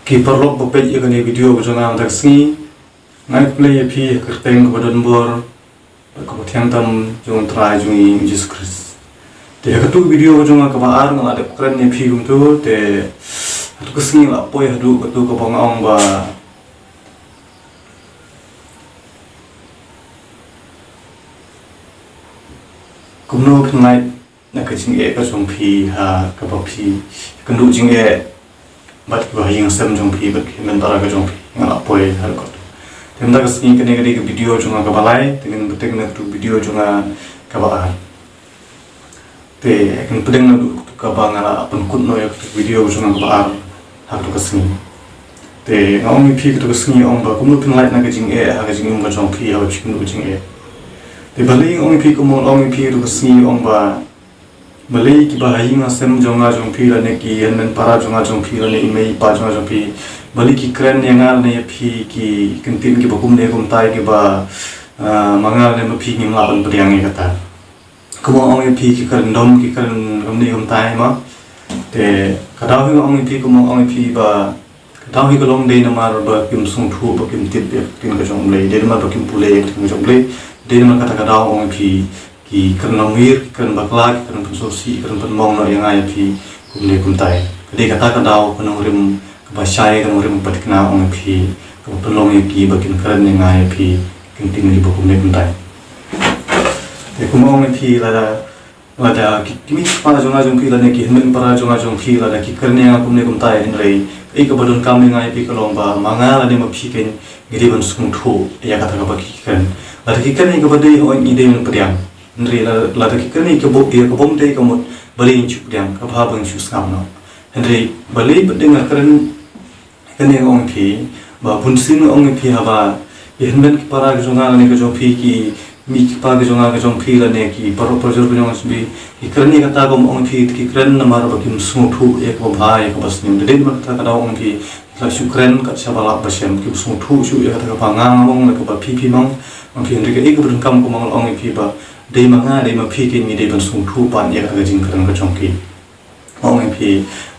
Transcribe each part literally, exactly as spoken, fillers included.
Ki paralok ba peit ïa kane ka video ka jong nga mynta ka sngi, nga ai khublei ïa phi ha ka kyrteng kaba don bor bad kaba thiang tam jong u Trai jong ngi u Jisu Khrist. Te ha katu ka video ka jong nga kaba ar nga la dep kren ïa phi kumtu, te ha katu ka sngi la poi haduh katu kaba nga ong ba kumno phin lait na ka jingeh ka jong phi ha kaba phi kynduh jingeh bad kiba ha ïing ha sem jong phi bad ki hynmen para ka jong phi. Nga la poi haduh katu. Te mynta ka sngi kane ka dei ka video jong nga kaba lai, te ngin bteng na katu video jong nga kaba ar. Te ngin pdeng na katu kaba nga la pynkut noh ïa katu video jong nga kaba ar ha katu ka sngi. Te nga ong ïa phi katu ka sngi ong ba kumno phin lait na ka jingeh ha ka jingim ka jong phi, ha ka jingim ka jingeh. Te balei ong ïa phi kumno, ong ïa phi katu ka sngi ong ba balei kiba ha ïing ha sem jong nga jong phi lane ki hynmen para jong nga jong phi lane i mei i pa jong nga jong phi, balei ki kren ïa nga lane ïa phi ki kyntien kiba kumne kumtai kiba, ah, ma nga lane ma phi ngim lah ban pdiang ïa kata. Kumno ong ïa phi ki kren dom ki kren kumne kumtai ma. Te ka daw hi nga ong ïa phi kumno ong ïa phi ba ka daw hi ka long dei namar ba kim sngewthuh ba kim tip ïa ka ktien ka jong U Blei, dei namar ba kim pule ïa ka ktien ka jong U Blei, dei namar kata ka daw ong ïa phi ki kren lamwir, ki kren bakla, ki kren pynsngewsih, ki kren pynmong noh ïa nga ïa phi kumne kumtai. Ka dei kata ka daw ka nongrim kaba shai, ka nongrim kaba thikna ong ïa phi, kaba pynlong ïa ki ba kin kren ïa nga ïa phi ki kyntien kiba kumne kumtai. Te kumno ong ïa phi lada, lada ki, ki mei ki pa jong nga jong phi lane ki hynmen para jong nga jong phi lada ki kren ïa nga kumne kumtai, hynrei kaei kaba donkam ïa nga ïa phi ka long ba ma nga lane ma phi kein ngi dei ban sngewthuh ïa kata kaba ki kren. Lada ki kren ïa kaba dei hooid ngi dei ban pdiang. Hynrei la, lada ki kren ïa kaba, ïa ka bym dei ka mut balei ngin shu pdiang, ka bha ba ngin shu sngap noh. Hynrei balei pat dei nga kren kane nga ong ïa phi, ba bunsien nga ong ïa phi haba ki hynmen ki para ka jong nga lane ka jong phi, ki mei ki pa ka jong nga ka jong phi lane ki paralok parajor ka jong nga jong phi, ki kren ïa kata ka ong ïa phi, ki kren namar ba kim sngewthuh ïa kaba bha ïa kaba sniew. Te dei namar kata ka daw ong ïa phi, ki la shu kren kat shaba lap ba shem, kim sngewthuh shuh ïa kata kaba nga nga ong lane kaba phi phi ong. Ong ïa phi hynrei kaei kaba donkam kumno ong ïa phi ba dei ma nga dei ma phi kein ngi dei ban sngewthuh pat ïa kata ka jingkren ka jong ki. Ong ïa phi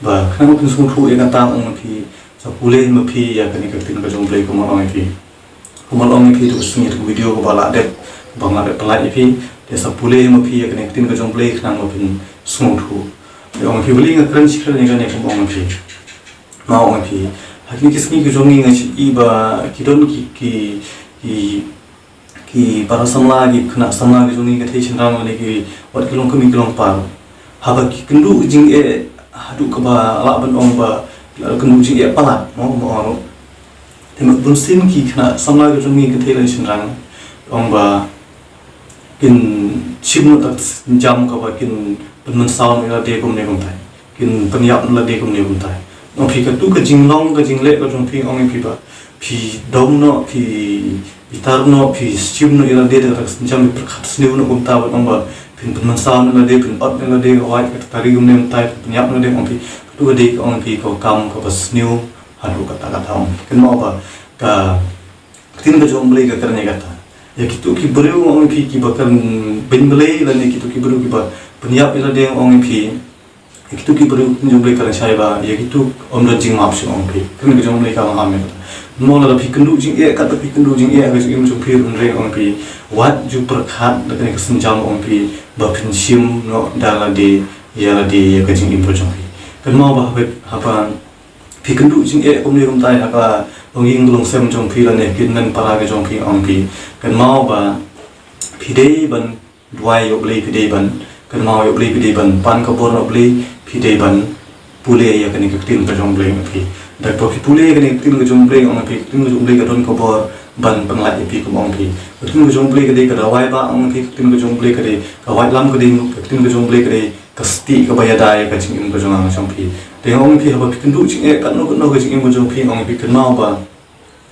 ba khnang ba phin sngewthuh ïa kata ong ïa phi sa pule ma phi ïa kane ka ktien ka jong U Blei kumno ong ïa phi. Kumno ong ïa phi tu ka sngi tu ka video kaba la dep, ba nga dep pynlait ïa phi. Te sa pule ma phi ïa kane ka ktien ka jong U Blei khnang ba phin sngewthuh. Te ong ïa phi balei nga kren shi kren ïa kane kumno ong ïa phi. Nga ong ïa phi ha kine ki sngi ki jong ngi nga shu i ba ki don ki, ki, ki ki para samla, ki khynnah samla ki jong ngi ka thei shynrang lane ki wat ki longkmie ki longkpar, haba ki kynduh jingeh haduh kaba lah ban ong ba ki la kynduh jingeh palat mo, mo ong. Te mut bunsien ki khynnah samla ki jong ngi ka thei lane shynrang ong ba kin shim noh da ka sienjam kaba kin pynmynsaw noh ïa lade kumne kumtai, kin pynïap noh lade kumne kumtai. Ong phi katu ka jinglong ka jingleh ka jong phi ong ïa phi ba phi dom noh, phi bitar noh, phi shim noh ïa lade da ka sienjam, phi pyrkhat sniew noh kumta bad ong ba phin pynmynsaw noh lade, phin ot noh lade, ka wait ka tari kumne kumtai, phin pynïap noh lade. Ong phi katu ka dei ka ong ïa phi ka kam kaba sniew haduh katta katta. Ong phi kynmaw ba ka ktien ka jong U Blei ka kren ïa kata. Ïa kitu ki briew ong ïa phi kiba kren beiñ Blei lane kitu ki briew kiba pynïap ïa lade ong ïa phi. Ïa kitu ki briew ka jong U Blei ka kren shai ba ïa kitu ym don jingmap shuh ong ïa phi. Ktien ka jong U Blei ka ong ïa kata. Mo lada phi kynduh jingeh, kata phi kynduh jingeh ha ka jingim jong phi, hynrei ong ïa phi wat ju pyrkhat da kane ka sienjam ong ïa phi ba phin shim noh da lade ïa lade ïa ka jingim ka jong phi. Kynmaw ba haba, haba phi kynduh jingeh kumne kumtai ha ka longïing longsem jong phi lane ki hynmen para ka jong phi ong ïa phi, kynmaw ba phi dei ban duwai ïa U Blei, phi dei ban kynmaw ïa U Blei, phi dei ban pan ka bor na U Blei, phi dei ban pule ïa kane ka ktien ka jong U Blei ong ïa phi. Da ba phi pule ïa kane ka ktien ka jong U Blei ong ïa phi, ka ktien ka jong U Blei ka don ka bor ban pynlait ïa phi kum ong ïa phi. Ka ktien ka jong U Blei ka dei ka dawai ba ong ïa phi, ka ktien ka jong U Blei ka dei ka waitlam, ka dei ka ktien ka jong U Blei ka dei ka stieh kaba ïada ïa ka jingim ka jong nga jong phi. Te nga ong ïa phi haba phi kynduh jingeh katno katno ka jingim ka jong phi ong ïa phi kynmaw ba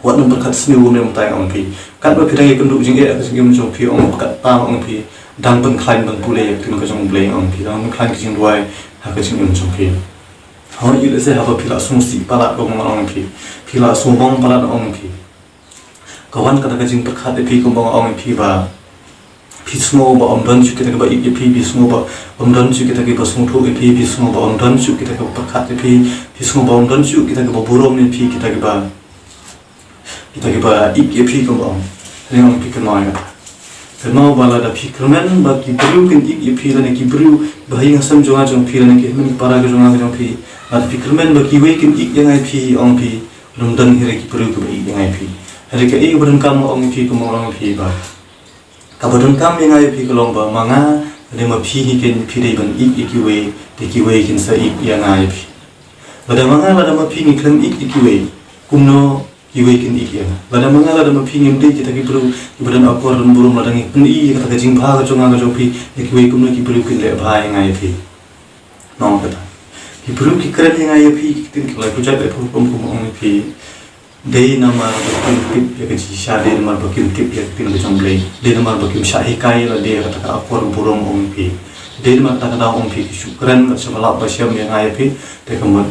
wat nym pyrkhat sniew kumne kumtai ong ïa phi. Katba phi dang ïakynduh jingeh ha ka jingim jong phi ong kat ta ong ïa phi dang pynkhlaiñ ban pule ïa ka ktien ka jong U Blei ong ïa phi, dang pynkhlaiñ ka jingduwai ha ka jingim jong phi. Hooid lehse haba phi la sngewsih palat kumba nga ong ïa phi, phi la sngewmong palat ong ïa phi. Ka wan kata ka jingpyrkhat ïa phi kumba nga ong ïa phi ba Phi sngew ba ym don shuh kita kiba ïeit ïa phi, phi sngew ba ym don shuh kita kiba sngewthuh ïa phi, phi sngew ba ym don shuh kita kiba pyrkhat ïa phi, phi sngew ba ym don shuh kita kiba burom ïa phi, kita kiba, kita kiba ïeit ïa phi kumba ong. Hynrei ong phi kynmaw ïa kata. Kynmaw ba lada phi kyrmen ba ki briew kin ïeit ïa phi lane ki briew ba ha ïing ha sem jong nga jong phi lane ki hynmen ki para ka jong nga ka jong phi, lada phi kyrmen ba kiwei kin ïeit ïa nga ïa phi, ong phi, ym don hi re ki briew kiba ïeit ïa nga ïa phi. Hynrei kaei kaba donkam ong ïa phi kumba ong ïa phi ba kaba donkam ïa nga ïa phi ka long ba ma nga lane ma phi hi kin phi dei ban ïeit ïa kiwei, te kiwei kin sa ïeit ïa nga ïa phi. Lada ma nga lada ma phi ngi khlem ïeit ïa kiwei, kumno kiwei kin ïeit ïa nga? Lada ma nga lada ma phi ngim dei kita ki briew kiba don akor don burom, lada ngi pyni ïa kata ka jingbha ka jong nga ka jong phi ïa kiwei, kumno ki briew kin leh bha ïa nga ïa phi? Nong kata. Ki briew ki kren ïa nga ïa phi ki ktien ki la kujat ïa phi kum kum ong ïa phi. Dei namar ba kim tip ïa ka jingshisha, dei namar ba kim tip ïa ka ktien ka jong Blei, dei namar ba kim shah hikai lade ïa kata ka akor burom ong ïa phi. Dei namar kata ka daw ong phi ki shu kren kat shaba lap ba shem ïa nga ïa phi, te ka mut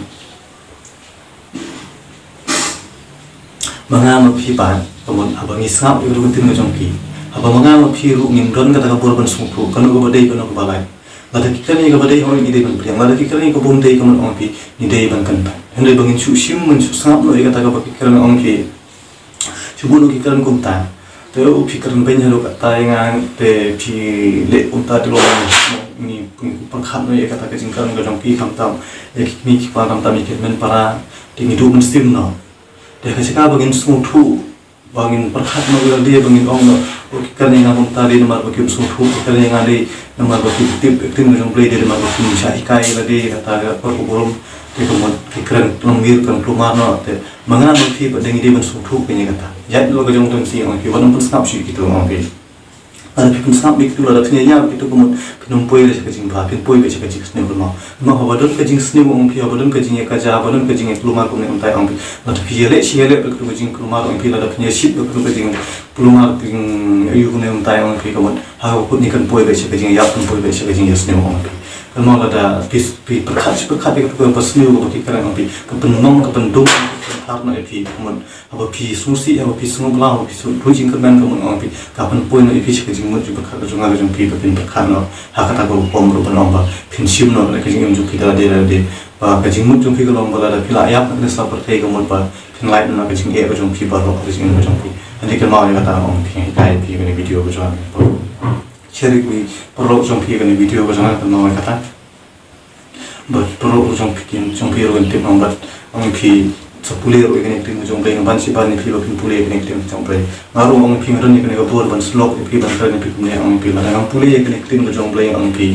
ma nga ma phi pat, ka mut haba ngi sngap ïa ka ktien ka jong phi, haba ma nga ma phi ruh ngim don kata ka bor ban sngewthuh kano kaba dei kano kaba lait. Lada ki kren ïa kaba dei hooid ngi dei ban pdiang, lada ki kren ïa kaba ym dei ka mut ong phi ngi dei ban kyntait. Hynrei ba ngin shu shim, ngin shu sngap noh ïa kata kaba ki kren ong phi. Shu buh noh ki kren kumta. Te u phi kren beiñ haduh katta ïa nga, te phi leh kumta te long ngi, ngi pyrkhat noh ïa kata ka jingkren ka jong phi khamtam ïa ki kmie ki kpa khamtam ïa ki hynmen para, te ngi duh mynsiem noh. Te ka jaka ba ngin sngewthuh, ba ngin pyrkhat noh ïa lade, ba ngin ong noh, o ki kren ïa nga kumta dei namar ba kim sngewthuh, ki kren ïa nga dei namar ba kim tip ïa ka ktien ka jong Blei, dei namar ba kim shah hikai ïa lade ïa kata ka akor ka burom, te ka mut ki kren longïing kren kulmar noh, te ma nga ma phi pat dei ngi dei ban sngewthuh ïa kata. Ïaid noh la ka jong tang sih ong phi, wat nym pynsngap shuh ïa kito ong phi. Lada phi pynsngap ïa kito, lada phin ïa ïap ïa kito ka mut phin ym poi sha ka jingbha, phin poi beit sha ka jingsniew kumno. Namar haba don ka jingsniew ong phi, haba don ka jingïakajia, haba don ka jingïakhlumar kumne kumtai ong phi, lada phi ïaleh shi ïaleh bad kito ka jingkulmar ong phi, lada phin ïashit bad kito ka jingkulmar, ka jingïakajia kumne kumtai ong phi, ka mut ha kaba kut ngi kan poi beit sha ka jingïap, kan poi beit sha ka jingïasniew ong phi. Kynmaw lada phi, phi pyrkhat shi pyrkhat ïa kito kaba sniew kaba ki kren ong phi, ka pynmong, ka pyndum, ka pynthar noh ïa phi, ka mut haba phi sngewsih, haba phi sngewbha, haba phi sngewthuh jingkyrmen ka mut ong phi, ka pynpoi noh ïa phi sha ka jingmut jingpyrkhat ka jong nga ka jong phi, ba phin pyrkhat noh ha kata ka rukom ruh ban ong ba phin shim noh na ka jingim jong phi da lade da lade. Ba ka jingmut jong phi ka long ba lada phi la ïap na kane ka pyrthei ka mut ba phin lait noh na ka jingeh ka jong phi baroh ha ka jingim ka jong phi. Hynrei kynmaw ïa kata ong phi, hikai ïa phi kane video ka jong nga. Share ïa ki paralok jong phi kane video ka jong nga, kynmaw ïa kata. Bad paralok ruh jong phi, jong phi ruh kin tip ong bad ong phi sa pule ruh ïa kane ka ktien ka jong Blei, nga ban shi ban ïa phi ba phin pule ïa kane ka ktien ka jong Blei. Nga ruh ong phi nga don ïa kane ka bor ban slok ïa phi ban kren ïa phi kumne ong phi, lada ngam pule ïa kane ka ktien ka jong Blei ong phi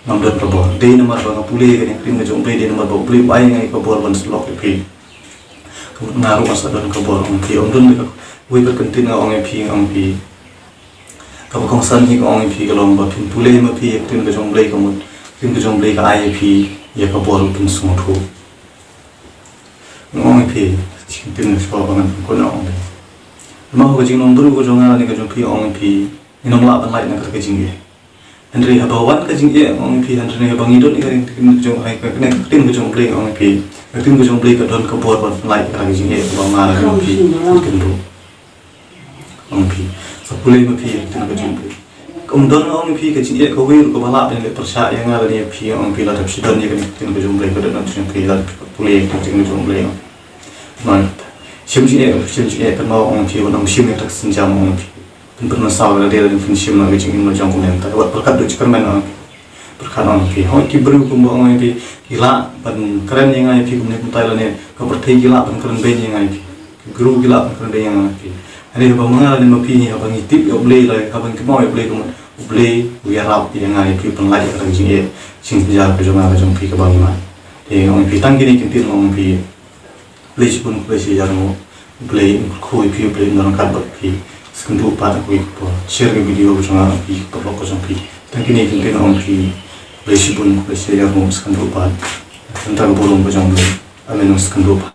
ngam don ka bor. Dei namar ba nga pule ïa kane ka ktien ka jong Blei, dei namar ba U Blei u ai ïa nga ïa ka bor ban slok ïa phi. Ka mut nga ruh nga sa don ka bor ong phi, ym don kawei pat ka ktien nga ong ïa phi, ong phi. Kaba kongsan hi ka ong ïa phi ka long ba phin pule ma phi ïa ka ktien ka jong Blei ka mut ka ktien ka jong Blei ka ai ïa phi ïa ka bor ba phin sngewthuh. Nga ong ïa phi, ka ktien ka jong Blei ba ngan pynkut ong ïa phi. Namar ka jinglong briew ka jong nga ne ka jong phi ong ïa phi, ngin ym lah ban lait na kata ka jingeh. Hynrei haba wan ka jingeh ong ïa phi, hynrei haba ngi don ïa ka ktien ka jong, ka ktien ka jong Blei ong ïa phi, ka ktien ka jong Blei ka don ka bor ban lait na kata ka jingeh kaba nga ne ka jong phi kin duh. Ong phi, sa pule ma phi ïa ka ktien ka jong Blei. Ym don ong phi ka jingeh kawei ruh kaba lah ban leh pyrshah ïa nga lane ïa phi, ong phi, lada phi don ïa ka ktien ka jong Blei, ka don ong jong phi, lada phi pule ïa ka ktien ka jong Blei. Ong. Shim jingeh, shim jingeh, kynmaw ong phi, wat nym shim ïa ka synjam ong phi. Phin pynmynsaw ïa lade lane phin shim na ka jingim la jong kumne. Wat pyrkhat duh jingkyrmen ong phi. Pyrkhat ong phi, hooid ki briew kumba ong ïa phi ki lah ban kren ïa nga ïa phi kumne kumtai lane ka pyrthei ki lah ban kren beiñ ïa nga ïa phi. Ki briew ki lah ban kren beiñ ïa nga ïa phi. Hynrei haba ma nga lane ma phi ngi, haba ngi tip ïa U Blei, lane haba ngi kynmaw ïa U Blei kumut, U Blei u ïarap ïa nga ïa phi, u pynlait ïa kata ka jingeh jingjynjar ka jong nga ka jong phi kaba ngi mad. Te ong ïa phi tang kine ki ktien ong ïa phi. Blei shibun, Blei shi ïarngut, Blei un kyrkhu ïa phi, Blei un ryngkat bad phi. Sa kynduh pat ha kawei ka por. Share ka video ka jong nga ïa phi, paralok ka jong phi. Tang kine ki ktien ong ïa phi. Blei shibun, Blei shi ïarngut, sa kynduh pat. Sa kynduh pat.